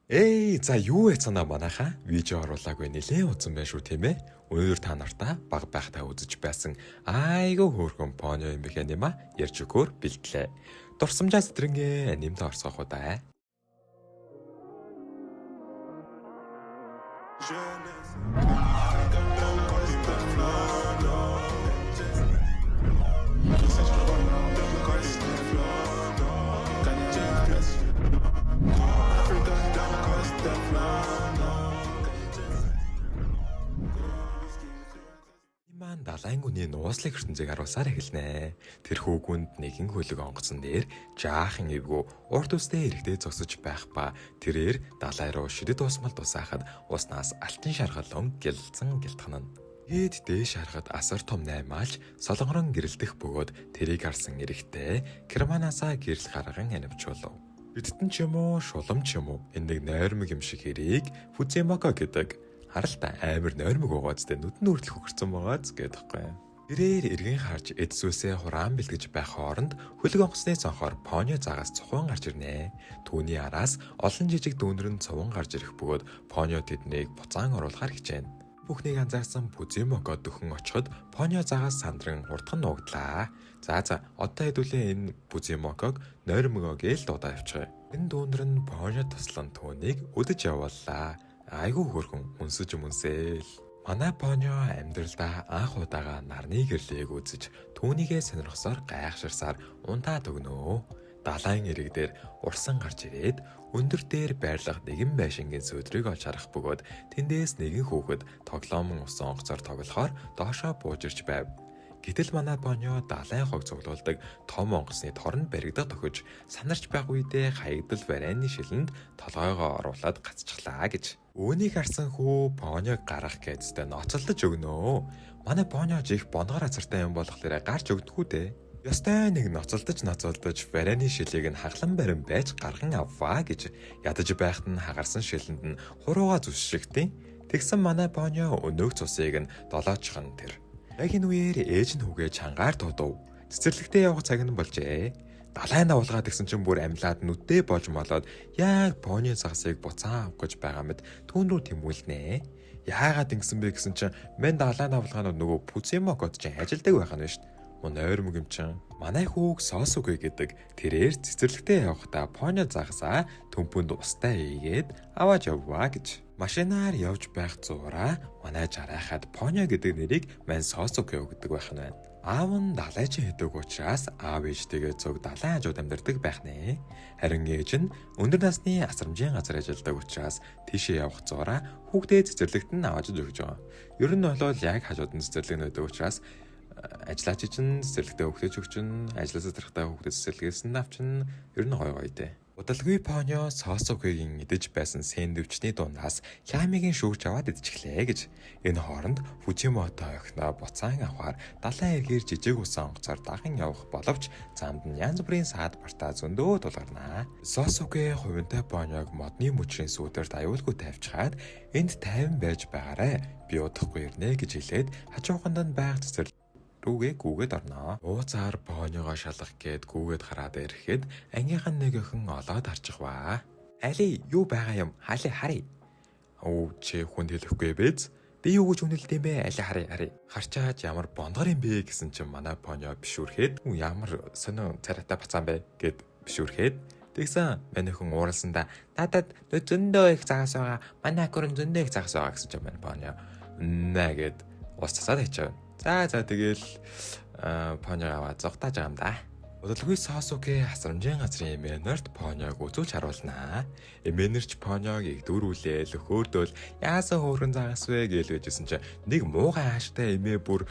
Эй, за юу яцана манайхаа? Видео оруулаагүй нэлээд удсан байх шүү, тийм ээ. Өнөөдөр та нартаа баг байхдаа үзэж байсан айгүй хөөрхөн понио юм бэх юм а ярьж өгөхөөр бэлтлээ. Дурсамжаа сэтрэнгээ анимд орсгох уу да. Маань далайн гүний нууцлаг ертөнцийг харуулсаар эхэлнэ. Тэр хүүгүнд нэгэн хөлөг онгоцон дээр жаахан эвгүй урт үстэй эрэгтэй зогсож байх ба тэрээр далай руу шидэд уусмал тусаахад уснаас алтан шаргалан гялцсан гялтганана. Хэд дээш харахад асар том наймаалж солонгорон гэрэлтэх бөгөөд тэрийг харсан эрэгтэй керманаасаа гэрэл гарган анивчуулав. Бидтэн ч юм уу, шулам ч юм уу энэ нэг нойрмог юм шиг хэрийг Фүзимоко гэдэг. Харалта амар нойрмог байгааз тэ нүд нь хүртэл хөхөрсөн байгааз гэдэг байхгүй. Тэрээр эргэн харж эд зүйлсээ хураан бэлгэж байх хооронд хөлөг онгоцны цонхоор понио загас цухуун гарч ирнэ. Түүний араас олон жижиг дүүнер нь цуван гарч ирэх бөгөөд понио тэднийг буцаан оруулахар хичээнэ. Бүхнийг анзаарсан Пүзимоко дөхөн очиход понио загас сандран хурдхан нуугдлаа. За за одоо хэдүүлээ энэ Пүзимоког нойрмогоо гээл дуудаа явчихъя. Энэ дүүнер нь понио туслан түүнийг өдөж явууллаа. Айгүй хөөрхөн үнсэж өмнсээл. Манай понио амьдралдаа анх удаага нарны гэрлийг үзэж түүнийгээ сонирхсоор гайхширсаар унтаа дүгнөө. Далайн эрэг дээр урсан гарч ирээд өндөр дээр байрлах нэгэн байшингийн сөдрийг олж харах бөгөөд тэндээс нэгэн хүүхэд тоглоомон усан онгоцоор тоглохоор доошоо бууж ирж байв. Гэтэл манай Бонио далайн хог цуглуулдаг том онгоцны торнд баригдах тохиж санарч байх үедээ хаягдал барайны шилэнд толгойгоо оруулаад гацчихлаа гэж. Үүнийг харсан хүү Бониог гаргах гэдтэй ноцолдож өгнө. Манай Бонио жих бонгоор азартай юм болохоор гарч өгдөггүй дээ. Ёстой нэг ноцолдож барайны шилийг нь хаглан барин байж гарган авваа гэж ядаж байхад нь хагарсан шилэнд нь хурууга зүсшигтэн. Тэгсэн манай Бонио өнөөх цусыг нь долоочхон тэр. Яг энэ үеэр ээж нь хүүгээ чангаар дуудав. Цэцэрлэгтээ явах цаг нь болжээ. Далайн давлгаа тэгсэн чинь бүр амьлаад нүдээ болж молоод яг пони загсыг буцаан авах гэж байгаа мэт түүн рүү тэмүүлнэ. Яагаад ингэсэн бэ гэсэн чинь мэн далайн давлгаанууд нөгөө Пүзимокод чинь ажилдаг байх нь шүү дээ. Мөн нойрмог юм чинь. Манай хүүг Сосугэ гэдэг тэрээр цэцэрлэгтээ явахдаа пони загсаа төмпөнд устай хийгээд аваад явваа гэж. Машинаар явж байх зураа манай жарайхад Понио гэдэг нэрийг мань Сосуке өгдөг байх нь байна. Аав нь далайчин хийдэг учраас аав ээжтэйгээ цуг далайн хажууд амьдардаг байх нэ. Харин ээж нь өндөр насны асрамжийн газар ажилладаг учраас тийшээ явах зураа хүүхдээ цэцэрлэгт нь аваад өгч байгаа. Ер нь бол яг хажууд нь цэцэрлэг нь байдаг учраас ажиллаач чинь цэцэрлэгтээ хүүхдээ өгч чинь ажилласаа зарахтаа хүүхдээ цэцэрлэгээс нь авчин ер нь гоё гоё дээ. Удалгүй Понио Сосукегийн идэж байсан сэндвичний дундаас хямигийн шүүрч аваад идчихлээ гэж. Энэ хооронд Фужимото охиноо буцаан авахар далайн эргээр жижиг усан онгоцоор даган явах боловч замд нь янз бүрийн саад бартаа зөндөө тулгарнаа. Сосуке хувинтай Пониог модны мөчрийн сүүдэрт аюулгүй тавьчихад энд тайван байж байгаарай. Би удахгүй ирнэ гэж хэлээд хажууханд нь байх цэцэрлэг рүүгээ гүгээд орноо. Ууцаар Пониогоо шалгах гээд гүгээд гараад ирэхэд ангийнх нь нэг охин олоод харчихваа. Али юу байгаа юм? Хали хари. Өө чи хүнд хэлэхгүй биз? Би юу гэж үнэлд юм бэ? Али хари хари. Харчаад ямар бондгор юм бэ гэсэн чинь манай Понио бишүрхэд ямар сонио царайтай бацаан бэ гэд бишүрхэд тэгсэн мань охин ууралсандаа надад зөндөө их загас байгаа. Манай охин зөндөө их загас байгаа гэсэн чинь манай Понио нэ гэд ус цасаад хийчихв. За за тэгэл Понио аваад зугтааж байгаа юм да. Удалгүй Сосуке асрамжийн газрын эмээнэрт Пониог үзүүлж харуулнаа. Эмээнэрч Пониог игдүүрүүлээл өхөөрдөөл яасан хөөрхөн загас вэ гээл байжсэн чинь нэг муугай ааштай эмээ бүр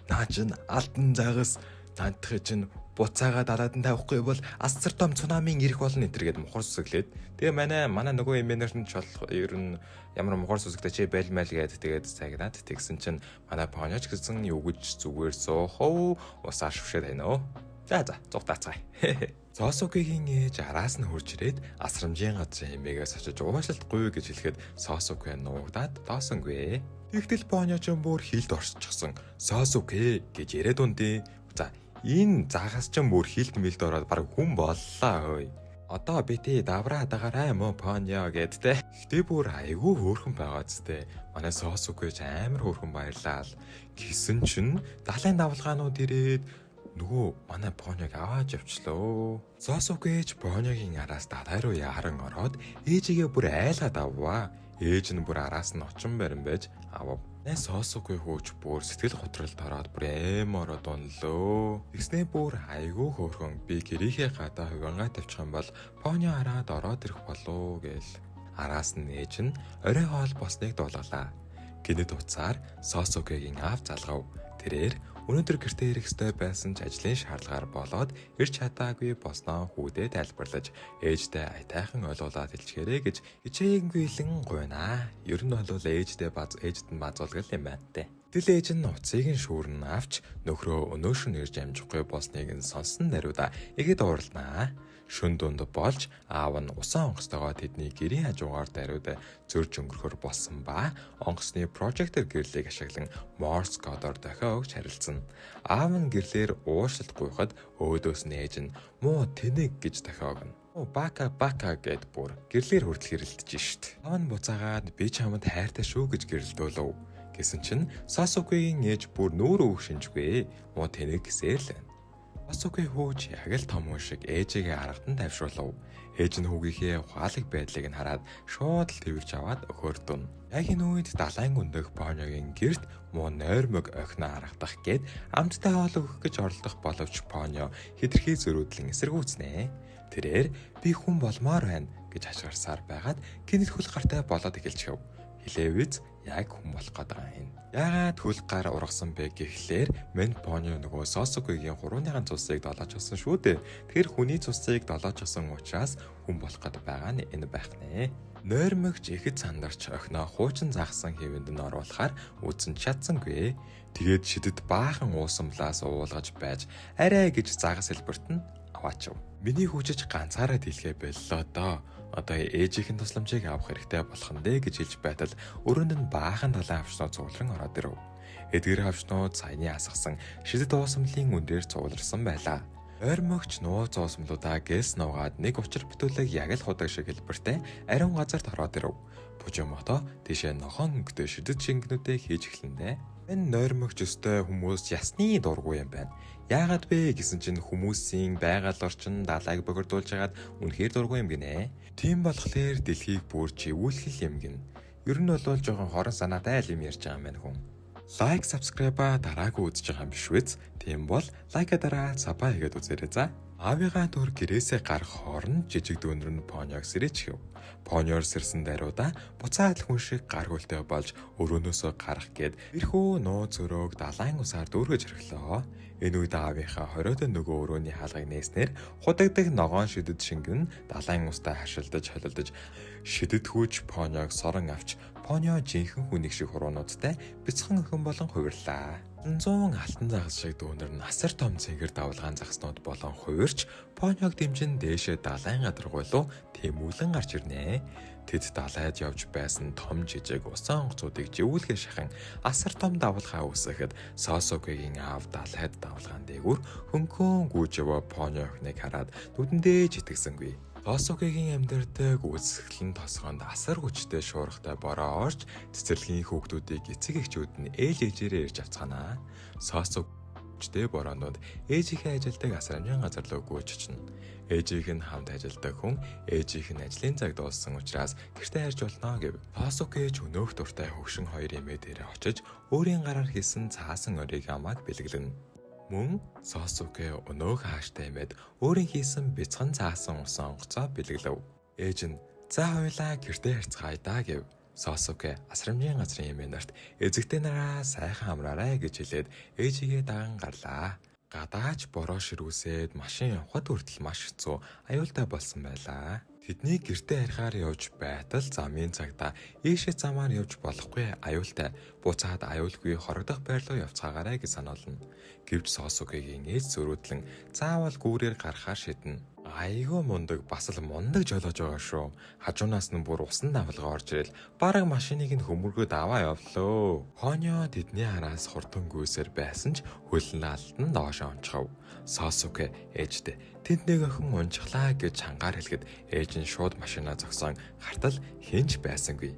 наа чин алтан загас наадхыг чинь буцаага далаад нь тавихгүй бол асар том цунамийн ирэх болно энэ төр гээд мухар сүсгэлээд тэгээ манай нөгөө эмээнэрт нь чол ер нь ямар мухар сүсгтэй чи байлмайл гээд тэгээд цагнаад тэгсэн чинь манай Пониоч гэсэн юу гэж зүгээр суухав усаа швшээд байна оо. За за зугтаацгаая. Сосукегийн ээж араас нь хурж ирээд асрамжийн газрын эмээгээс очиж уушлалтгүй гэж хэлэхэд Сосуке нуугдаад доосонгүй. Тэгтэл Понио ч бүр хилд орчихсон. Сосуке гэж яриад ундیں۔ За энэ загас ч бүр хилд мэлд ороод баг хүн боллоо хөөе. Одоо бити давраа дагаарай мó Поньо гэд те. Гэтэ бүр айгүй хөөрхөн байгаа зү. Манай Сосукэж амар хөөрхөн баярлаа л. Гисэн чинь далайн давлгаанууд ирээд нөгөө манай Поньог аваад явчлоо. Сосукэж Поньогийн араас далай руу яаран ороод ээжигээ бүр айлгаад авваа. Ээж нь бүр араас нь очин барин байж авав. Най Сосукэ хөөч бүр сэтгэл готролд ороод бүр эм ороод унлоо. Тэгснээ бүр айгүй хөөрхөн би гэрийнхээ гадаа хувингаа тавьчих юм бол Поньо хараад ороод ирэх болов гээл. Араас нь ээж нь орой хоол болсныг дуулгалаа. Гэнэт утсаар Сосукегийн аав залгав. Тэрээр өнөөдөр гэртээ ирэх ёстой байсан ч ажлын шаардлагаар болоод ирч чадаагүй болсноо хүүдээ тайлбарлаж ээжтэй аятайхан ойлгуулад хэлчихээрэй гэж хичээнгүй лэн гуйнаа. Ер нь бол ээжтэй баз ээжд нь базуулгал юм байна те. Тэгэл ээж нь утсыг нь шүүрэн авч нөхрөө өнөөш нь ирж амжихгүй болсныг нь сонсон даруйда игээд уурлнаа. Шөн дунд болж аав нь усан онгоцтойгоо тэдний гэрийн хажуугаар даруйд зөрж өнгөрөхөр болсон ба онгоцны прожектор гэрлийг ашиглан Морс кодоор дохио өгч харилцсан. Аав нь гэрлээр уушлалт гуйхад өөдөөс нь ээж нь муу тэнэг гэж дохио өгнө. Бака бака гэд бүр гэрлээр хүртэл хэрэлдэж шít. Аав нь буцаагаад би чамд хайртай шүү гэж гэрэлдүүлв. Гэсэн чинь Сасукегийн ээж бүр нүүр өөх шинжгүй. Муу тэнэг гэсээр л байна. Сосукэ хөөж яг л том хүн шиг ээжигээ аргадан тайвшруулав. Ээж нь хүүгийнхээ ухаалаг байдлыг нь хараад шууд л тэрвэрч аваад өхөрдөн. Яг энэ үед далайн гүндэх Поньогийн герт муу нойрмог охиноо аргадах гээд амттай хоол өгөх гэж оролдох боловч Поньо хитрхи зөрүүдлэн эсэргүүцнэ. Тэрээр би хүн болмоор байна гэж хашгирсаар байгаад гинэт хөл гартай болоод эхэлчихв. Хилээвиз яг хүн болох гээд байгаа юм. Яагаад хөл гар ургасан бэ гэхлээр Мэн Поньо нөгөө Сосукегийн хурууныхаа цусыг долоочсон шүү дээ. Тэр хүний цусыг долоочсон учраас хүн болох гээд байгаа нь энэ байх нэ. Нойрмогч ихэд сандарч охиноо хуучин заасан хэвэнд нь оруулахаар үзэн чадсангүй. Тэгээд шидэд баахан уусамлаас уулгаж байж арай гэж загас хэлбэрт нь аваачив. Миний хүчиж ганцаараа дийлхэ боллоо доо. Одоо ээжийнхэн тусламжийг авах хэрэгтэй болох нь дээ гэж хэлж байтал өрөөнд нь баахан далайн авчнууд цугларан ороод ирэв. Эдгэр авчнууд саяны асгасан шидэд уусамлын үн дээр цугларсан байлаа. Ойрмогч нууц уусамлуудаа гэлс нуугаад нэг учир бүтүүлэг яг л худаг шиг хэлбэртэй ариун газарт ороод ирэв. Пужимото тийшээ ногоон өнгөтэй шидэд шингэнүүдээ хийж эхлэндээ. Энэ нойрмогч өстэй хүмүүс ясны дургүй юм байна. Яагаад вэ гэсэн чинь хүмүүсийн байгаль орчин далайг бохирдуулж хагаад үнэхээр дургүй юм гинэ. Тийм болохоор дэлхийг бүр чивүүлэх юм гин. Ер нь бол жоохон хорон санаатай л юм ярьж байгаа юм байна хүн. Лайк, subscribe-а дараагүй үзэж байгаа юм биш үз? Тийм бол лайка дараа sub аа хийгээд үзээрэй за. Аавыгаа төр гэрээсээ гарах хооронд жижиг дүүнер нь Поньог сэрээчихв. Поньоор сэрсэн даруйда буцаад л хүн шиг гар хөлтэй болж өрөөнөөсөө гарах гээд тэрхүү нууц өрөөг далайн усаар дүүргэж орхилоо. Энэ үед аавынхаа хориод нөгөө өрөөний хаалгыг нээснээр худагдаг ногоон шидэд шингэн далайн устай хашилдаж холилдож шидэд хүүч Поньог сорон авч Поньо жинхэнэ хүнийг шиг хуруунуудтай бяцхан охин болон хувирлаа. 100 алтан загас шиг дүүнер нь асар том цэнгэр давлгаан загаснууд болон хувирч Поньог дэмжин дээшээ далайн гадаргуйлуу тэмүүлэн гарч ирнэ. Тэд далайд явж байсан том жижиг усан онгоцуудыг живүүлгээ шахан асар том давлгаа үүсгэхэд Сосукегийн аав далайд давлгаан дээгүүр хөнгөн гүйж яваа Поньо охиныг хараад нүдэндээ ч итгэсэнгүй. Сосукегийн амьдардаг үзэсгэлэн тосгонд асар хүчтэй шуургатай бороо орж цэцэрлэгийн хүүхдүүдийг эцэг эхчүүд нь ээл ээжээрээ ирж авцгаана. Сосук хүчтэй бороонууд ээжийнхээ ажилдаг асрамжийн газар руу гүйж очино. Ээжийнх нь хамт ажилдаг хүн ээжийнх нь ажлын цаг дууссан учраас гэртээ харж болно гэв. Сосуке ч өнөөх дуртай хөгшин хоёр эмээ дээрээ очиж өөрийн гараар хийсэн цаасан ориг амааг бэлэглэнэ. Мөн Сосуке өнөөх хааштай эмээд өөрийн хийсэн бяцхан цаасан усан онгоцоо бэлэглэв. Ээж нь "За хоёлаа гэртээ харьцгаая даа" гэв. Сосуке асрамжийн газрын эмээ нарт эзэгтэй нараа сайхан амраарай гэж хэлээд ээжигээ даган гарлаа. Гадаач бороо ширүүсээд машин явхад хүртэл маш хэцүү аюултай болсон байлаа. Тэдний гэртээ харихаар явж байтал замын цагта ийшээ замаар явж болохгүй аюултай буцаад аюулгүй хорогдох байр руу явцгаагаарай гэж сануулна. Гэвч Сосукегийн ээж зөрүүдлэн заавал гүүрээр гарахаар шийднэ. Айгүй мундаг, бас л мундаг жолоож байгаа шүү. Хажуунаас нь бүр усан давлгаа орж ирэл бараг машиныг нь хөмөргөөд аваа явлоо. Поньо тэдний араас хурдан гүйсээр байсан ч хөлн алдан доош онцгов. Сосуке ээжтэй тэнд нэг охин унжглаа гэж чангаар хэлэхэд ээж нь шууд машинаа зогсон хартал хинч байсангүй.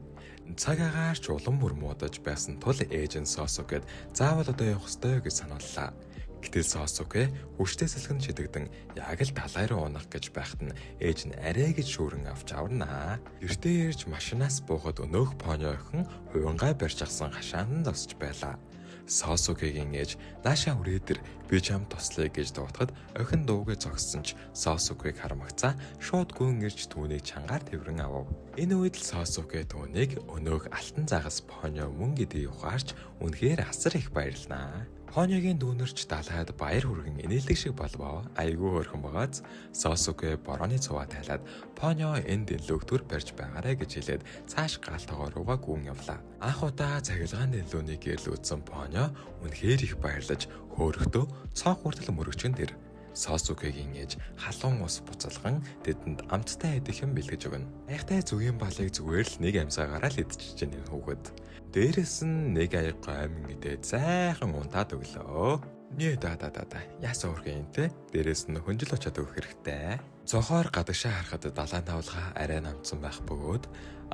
Цаг агаарч улам бүр муудаж байсан тул ээж нь Сосукед заавал одоо явах ёстой гэж санууллаа. Гэтэл Сосуке хүчтэй сэлгэн шидэгдэн яг л далай руу унах гэж байхад нь ээж нь арай гэж шүүрэн авч аварнаа. Гэртээ ирж машинаас буухад өнөөх Поньо охин хувингаа барьж авсан хашаанд нь зогсож байлаа. Сосукегийн ээж наашаа хүрээдэр би чам туслая гэж дуудахад охин дуугүй зогссон ч Сосукег харамгацаа шууд гүн ирж түүнийг чангаар тэврэн авав. Энэ үед л Сосуке түүнийг өнөөх алтан загас Поньо мөн гэдгийг ухаарч үнэхээр асар их баярлнаа. Поньогийн дүүнерч далайд баяр хүргэн инээлдэг шиг болвоо. Айгүй хөөрхөн байгааз Сосуке борооны цуваа тайлаад Поньо энэ дэллүүг төр барьж байгаарэ гэж хэлээд цааш гал тогоо руугаа гүн явлаа. Анх удаа цахилгаан дэллүүний гэрэл үзсэн Поньо үнэхээр их баярлаж хөөрөхдөө цонх хүртэл мөрөгчөн тэр. Сосукегийн ээж халуун ус буцалган тэдэнд амттай идэх юм бэлгэж өгнө. Айхтай зүгийн балыг зүгээр л нэг амьсгаагаараа л идчихэж энэ хүүхэд. Дээрэс нь нэг аяг гомин идээд сайхан унтаад өглөө. Нээ да да да да. Яасан хөрхэн юм те. Дээрэс нь хөнжил очиад өгөх хэрэгтэй. Цохоор гадагшаа харахад далайн тавлага арай намцсан байх бөгөөд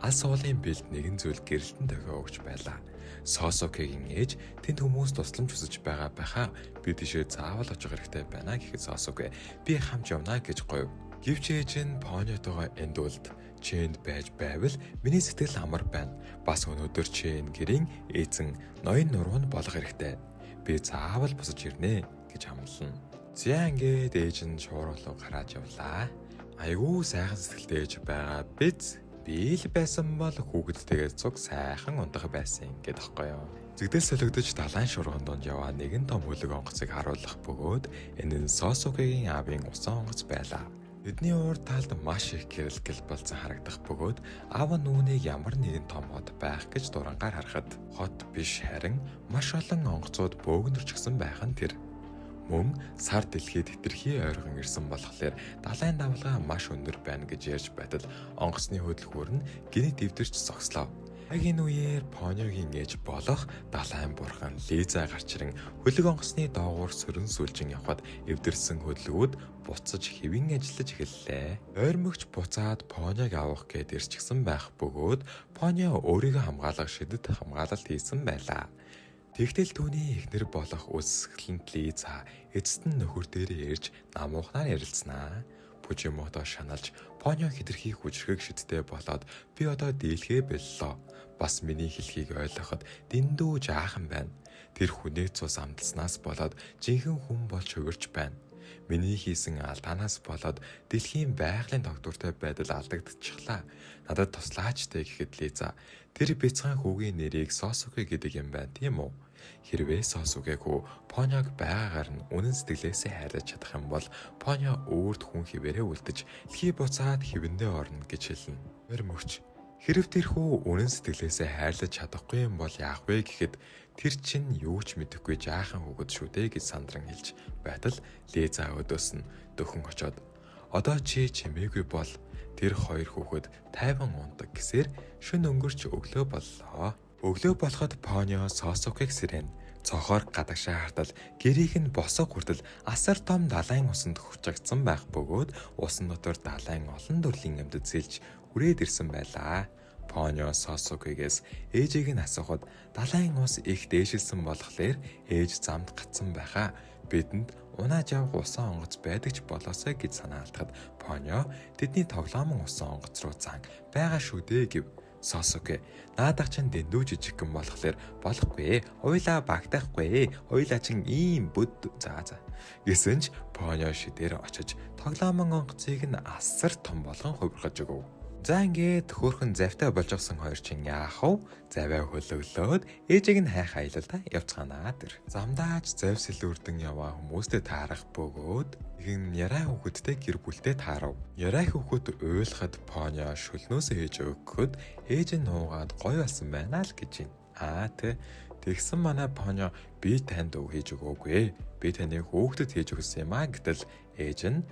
алс уулын бэлд нэгэн зүйл гэрэлтэн тохио өгч байлаа. Сосукегийн ээж тэнд хүмүүс тусламж хүсэж байгаа байхаа би тийшээ заавал очих хэрэгтэй байна гэхэд Сосуке би хамж явна гэж говь. Гэвч ээж нь Поньотойгоо энд үлд. Чи энд байж байвал миний сэтгэл амар байна. Бас өнөөдөр чи энэ гэрийн эзэн ноён нуруу нь болох хэрэгтэй. Би заавал босож ирнэ гэж амлана. За ингээд ээж нь шууруулга гарааж явлаа. Айгүй сайхан сэтгэлтэй ээж байгаа биз? Би л байсан бол хүүхэдтэйгээ цуг сайхан унтах байсан гэдэг аахгүй юу. Зэгдэл солигдож далайн шурган дунд яваа нэгэн том хөлөг онгоцыг харуулах бөгөөд энэ нь Сосукегийн аавын усан онгоц байлаа. Тэдний урд талд маш их гэрэлгэл болсон харагдах бөгөөд аав нь үүнийг ямар нэгэн том хот байх гэж дурангаар харахад хот биш харин маш олон онгоцууд бөөгнөрчгсөн байх нь тэр. Мөн сар дэлхийд хэтэрхий ойрхон ирсэн болохоор далайн давлгаа маш өндөр байна гэж ярьж байтал онгоцны хөдөлгүүр нь гинэт эвдэрч зогслоо. Яг энэ үеэр Поньогийн ээж болох далайн бурхан Лиза гарч ирэн хөлөг онгоцны доогуур сөрөн сүлжин явхад эвдэрсэн хөдөлгүүд буцаж хэвэн ажиллаж эхэллээ. Ойрмогч буцаад Поньог авах гээд ирчихсэн байх бөгөөд Поньо өөрийгөө хамгаалах шидэт хамгаалалт хийсэн байлаа. Тэгтэл түүний эхнэр болох үсгэлэнт Лиза эцэст нь нөхөр дээрээ ирж намуухнаар ярилцсанаа. Пүжимото шаналж Поньо хэтэрхий хүчрхэг шидтэй болоод би одоо дийлхээ боллоо. Бас миний хэлхийг ойлгоход дэндүү жаахан байна. Тэр хүний цус амталснаас болоод жинхэнэ хүн болж хувирч байна. Миний хийсэн алдаанаас болоод дэлхийн байгалийн тогтвортой байдал алдагдчихлаа. Надад туслаач тэ гэхэд Лиза тэр бяцхан хүүгийн нэрийг Сосуке гэдэг юм байна тийм үү? Хэрвээ Сосуке хүү Поньог байгаагаар нь үнэн сэтгэлээсээ хайрлаж чадах юм бол Поньо өөрт хүн хിവэрээ үлдэж дэлхий буцаад хэвэндээ орно гэж хэлнэ. Мөрмөгч хэрв тэр хүү үнэн сэтгэлээсээ хайрлаж чадахгүй юм бол яах вэ гэхэд тэр чинь юу ч мэдэхгүй жаахан хүүхэд шүү дээ гэж сандран хэлж байтал Лиза өдөөс нь дөхөн очоод одоо чи чимээгүй бол тэр хоёр хүүхэд тайван унтаг гэсээр шөнө өнгөрч өглөө боллоо. Өглөө болоход Поньо Сосукег сэрэн. Цохоор гадагшаа хартал гэрийнх нь босго хүртэл асар том далайн усанд хучигдсан байх бөгөөд усан дотор далайн олон төрлийн амьтад сэлж хүрээд ирсэн байлаа. Поньо Сосукегээс ээжийг нь асуухад далайн ус их дээшилсэн болохоор ээж замд гацсан байхаа. Бидэнд унааж явах усан онгоц байдаг ч болоосой гэж санаалтахад Поньо тэдний тоглоомон усан онгоц руу зан байгаа шүү дээ гэв. Сосуке наадах чинь дэндүү жижигхэн болохоор болохгүй. Хоёлаа багтаахгүй. Хоёлаа чин ийм бүд за за. Гэсэн ч Поньо шидээр очиж тоглоомон онгоцыг нь асар том болгон хувиргаж өгөв. За ингээд хөөхөн завтай болжсэн хоёр чинь яах вэ? Завиа хөлөглөөд ээжийг нь хайх аялалдаа явцгаанаа тэр. Замдаач завь сэлүүрдэн яваа хүмүүстэй таарах бөгөөд нэгэн ярай хүүхэдтэй гэр бүлтэй таарав. Ярай хүүхэд уйлахад Поньо шөлнөөсөө ээж өгөхөд ээж нь нуугаад гоё болсон байна л гэж байна. Аа тэ тэгсэн манай Поньо би танд өг хийж өгөөгүй. Би таны хүүхдэд хийж өгсөн юм а гэтэл ээж нь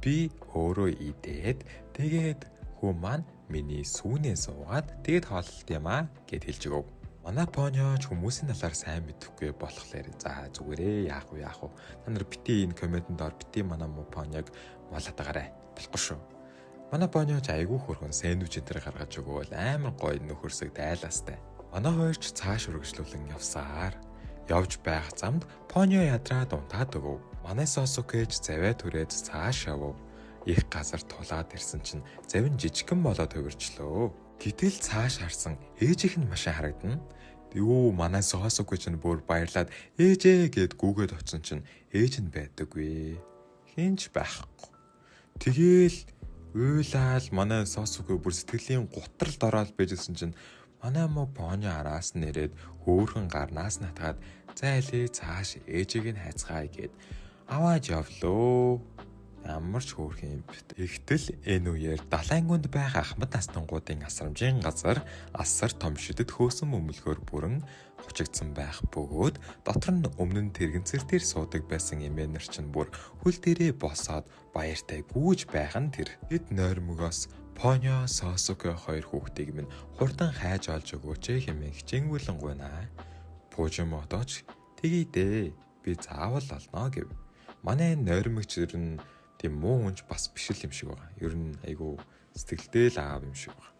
Би өөрөө идээд тэгээд хүү маань миний сүүнээ суугаад тэгээд хооллолт юм аа гэд хэлж өгөв. Манай Поньо ч хүмүүсийн талаар сайн мэдэхгүй болохоор за зүгээрээ яах вэ яах вэ? Та нар бити энэ комментэнд ор бити манай муу Поньог молоотаагаарай. Болохгүй шүү. Манай Поньо ч айгүй хөрхөн сэндвич энэ төр гаргаж өгөөл амар гоё нөхөрсөг дайлаастай. Манай хоёр ч цааш үргэлжлүүлэн явсаар явж байх замд Поньо ядраад унтаад өгөв. Манай Сосукэж завиа түрээд цааш явв. Их газар тулаад ирсэн чинь завин жижигхэн болоод хувирчлөө. Гэтэл цааш харсан ээжийнх нь машин харагдана. Юу манай Сосуке чинь бүр баярлаад ээжээ гэд гүгээд очсон чинь ээж нь байдаггүй. Хинч байхгүй. Тэгээл уйлаал манай Сосуке бүр сэтгэлийн гутралд ороод байжсэн чинь манай мó Поньо араас нь ирээд хөөхөн гарнаас нь хатгаад зайлээ цааш ээжийг нь хайцгаая гэд аваад явлоо. Ямар ч хөөрхөн юм бит. Тэгтэл энэ үеэр далайн гүнд байх ахмад наснангуудын асрамжийн газар асар том шидэд хөөсөн бөмбөлгөөр бүрэн хучигдсан байх бөгөөд дотор нь өмнө нь тэрэгцэр дээр суудаг байсан эмээнэр чинь бүр хөл дээрээ босоод баяртай гүүж байх нь тэр. Тэд нойрмогоос Поньо, Сосуке хоёр хүүхдийг минь хурдан хайж олж өгөөч хэмээн хичээнгүйлэн гуйнаа. Пужимоточ тэгье дээ. Би заавал олно гэв. Манай нойрмогч ер нь тийм муу хүнч бас биш л юм шиг байгаа. Ер нь айгүй сэтгэлдээ л аав юм шиг байгаа.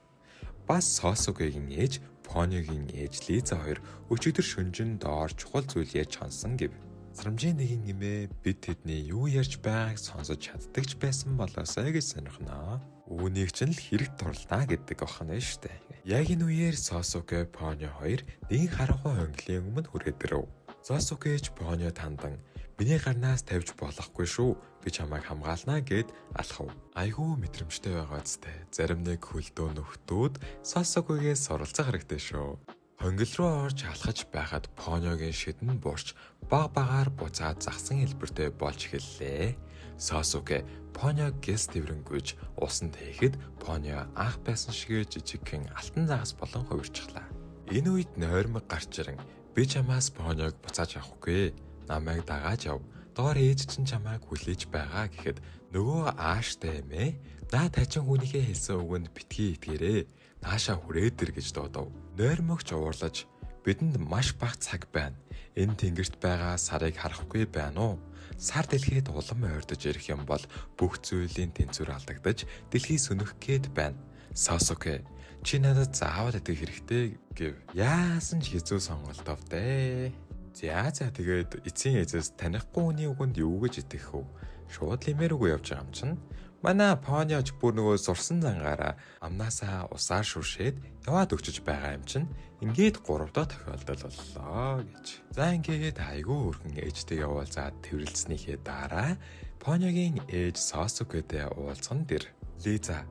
Бас Сосукегийн ээж, Поньогийн ээж Лиза хоёр өчигдөр шөнөжин доор чухал зүйл ярьж хонсон гэв. Сарамжийн нэгэн эмээ бид тэдний юу ярьж байгааг сонсож чаддаг ч байсан болоосой гэж сонирхноо. Үүнийг ч л хэрэг дурлаа гэдэг охин нь шүү дээ. Яг энэ үеэр Сосуке, Поньо хоёр нэгэн харанхуй хонглын өмнө хүрээд ирэв. Сосуке ч Поньо тандан миний гарнаас тавьж болохгүй шүү. Би чамайг хамгаалнаа гэд алхав. Айгүй мэдрэмжтэй байгаа зү. Зарим нэг хөлдөө нөхдүүд Сосукегээс суралцах хэрэгтэй шүү. Хонгил руу орж алхаж байхад Поньогийн шидэн буурч баг багаар буцаад загсан хэлбэртэй болж эхэллээ. Сосуке Поньог гэс тэврэнгүйж усанд хийхэд Поньо анх байсан шигээ жижигхэн алтан загас болон хувирчихлаа. Энэ үед нойрмог гарч ирэн би чамаас Поньог буцааж авахгүй. Намайг дагааж яв. Доор ээж чинь чамайг хүлээж байгаа гэхэд нөгөө ааштай эмээ наа тажин хүнийхээ хэлсэн үгэнд битгий итгээрээ. Наашаа хүрээд ир гэж дуудав. Нойрмогч уурлаж бидэнд маш бага цаг байна. Энэ тэнгэрт байгаа сарыг харахгүй байна уу? Сар дэлхийд улам ойрдож ирэх юм бол бүх зүйлийн тэнцвэр алдагдаж дэлхий сөнөх гээд байна. Сосуке чи надад заавал итгэх хэрэгтэй гэв. Яасан ч хэцүү сонголт ов дээ. За тэгээд эцсийн эзэс танихгүй хүний үгэнд юу гэж итгэх вэ? Шууд лимээр үгүй явж байгаа юм чинь. Манай Поньоч бүр нөгөө сурсан зангаараа амнаасаа усаар шүршээд яваад өгчөж байгаа юм чинь. Ингээд 3 дахь тохиолдол боллоо гэж. За ингээд айгүй өрхөн ээжтэйгээ уулзаад тэрвэрлснийхээ дараа Поньогийн ээж Сосукетэй уулзсан дэр. Лиза,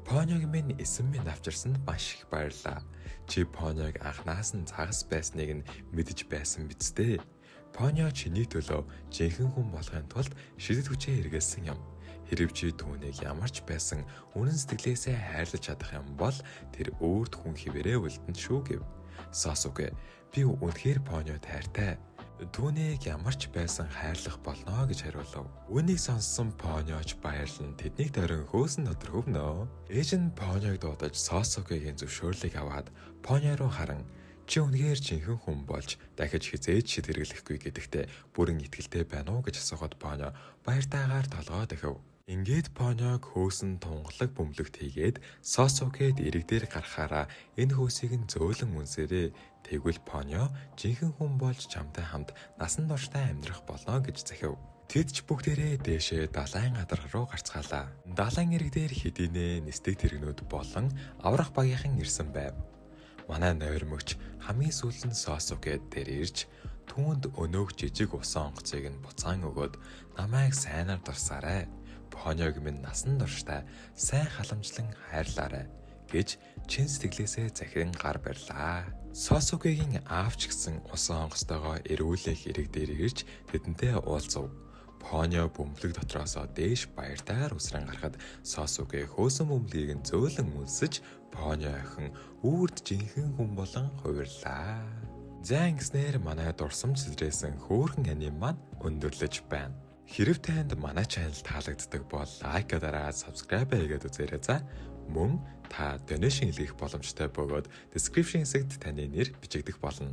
Поньог минь эсэн минь авчирсанд маш их баярлаа. Чи Поньог анхнаас нь загас байсныг нь мэдэж байсан биз дээ. Поньо чиний төлөө жинхэнэ хүн болохын тулд шидэт хүчээ эргэлсэн юм. Хэрв чи түүнийг ямар ч байсан үнэн сэтгэлээсээ хайрлаж чадах юм бол тэр өөрт хүн хിവэрээ үлдэнэ шүү гэв. Сосуке би үнэхээр Поньод хайртай. Түүнийг ямар ч байсан хайрлах болно гэж хариулав. Үүнийг сонссон Поньоч баярлан тэднийг дорин хөөсөн дотор хөвнө. Ээж нь Поньог дуудаж Сосукегийн зөвшөөрлийг аваад Поньо руу харан чи үнэхээр жинхэнэ хүн болж дахиж хизээж шид хэрэглэхгүй гэдэгтээ бүрэн итгэлтэй байна уу гэж асуухад Поньо баяртайгаар толгой дахив. Ингээд Поньог хөөсөн тунгалаг бөмбөлөгт хийгээд Сосукед эрэг дээр гарахаараа энэ хөөсийг нь зөөлөн үнсээрээ тэгвэл Поньо жинхэнэ хүн болж чамтай хамт насан туршдаа амьдрах болно гэж захив. Тэд ч бүгдээрээ дээшээ далайн гадарга руу гарцгаалаа. Далайн эрэг дээр хэдийнэ нисдэг тэрэгнүүд болон аврах багийнхан ирсэн байв. Манай нойрмогч хамгийн сүүлд нь Сосукед дээр ирж түүнд өнөөх жижиг усан онгоцыг нь буцаан өгөөд намайг сайнаар дурсаарай. Поньог минь насан туршдаа сайн халамжлан хайрлаарай гэж чин сэтгэлээсээ захиран гар барьлаа. Сосукегийн аав ч гэсэн усан онгоцтойгоо эргүүлэх эрэг дээр ирж тэдэнтэй уулзав. Поньо бөмбөлөг дотроосоо дээш баяртайгаар үсрэн гарахад Сосуке хөөсөн бөмбөлгийг нь зөөлөн үнсэж Поньо охин үрд жинхэнэ хүн болон хувирлаа. За ингэснээр манай дурсамж сэтрээсэн хөөрхөн аним маань өндөрлөж байна. Хэрэв танд манай channel таалагддаг бол like дараад, subscribe хийгээд үзээрэй за. Мөн та donation илгээх боломжтой бөгөөд description хэсэгт таны нэр бичигдэх болно.